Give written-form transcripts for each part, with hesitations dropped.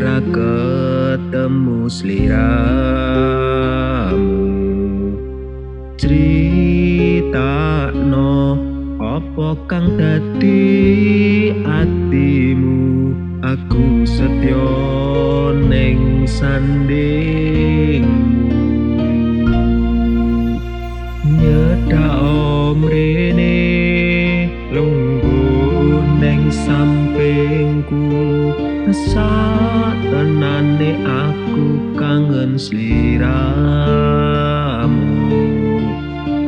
ra ketemu sliramu. Critakno apa kang dadi atimu, aku setya ning sandingmu. Nyedak mrene lungguh ning sampingku, satenane aku kangen sliramu.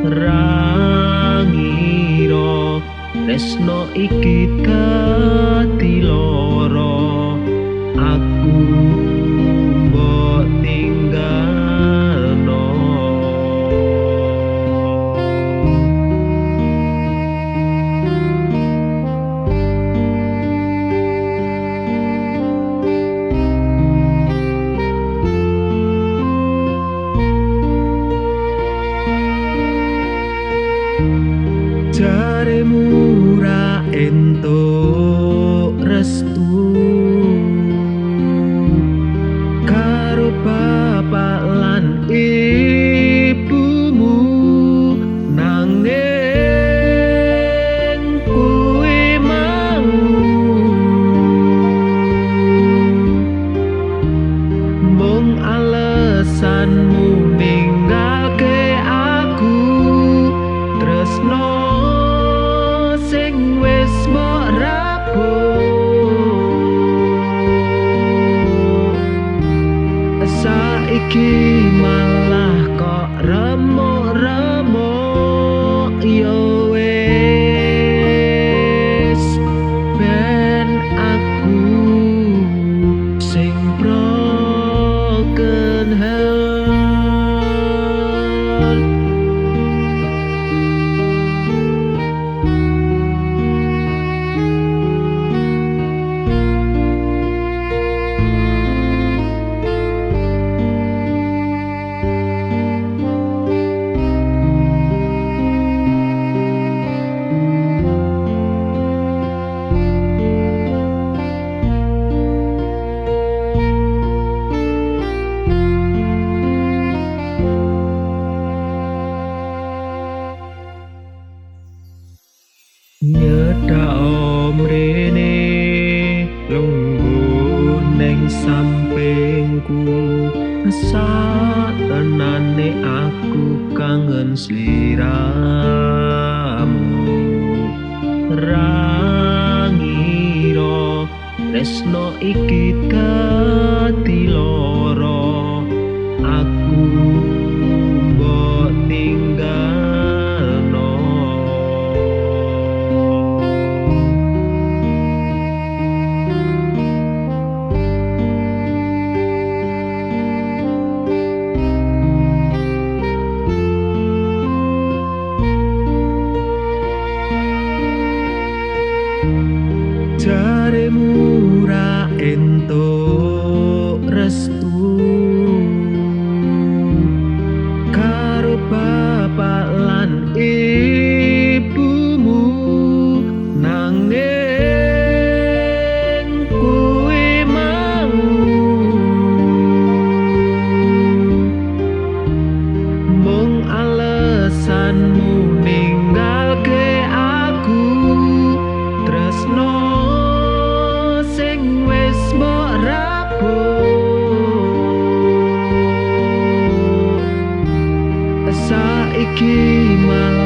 Ra ngira tresno iki dadi lara, aku mbok tinggalno. Jaremu ra entuk restu karo bapak lan ibumu, nanging kuwi mau mung alesanmu ninggalke aku. Tresno sing wis mbok rabuk saiki malah kok remuk-remuk. Yo wis ben aku sing broken heart. Nyedak mrene lungguh ning sampingku, satenane aku kangen sliramu. Ra ngira tresno iki dadi lara, aku mbok tinggalno. Jaremu ra entuk restu karo bapak lan ibumu, nanging kuwi mau mung alesanmu ninggalke aku. Tresno sing wis mbok rabuk saiki malah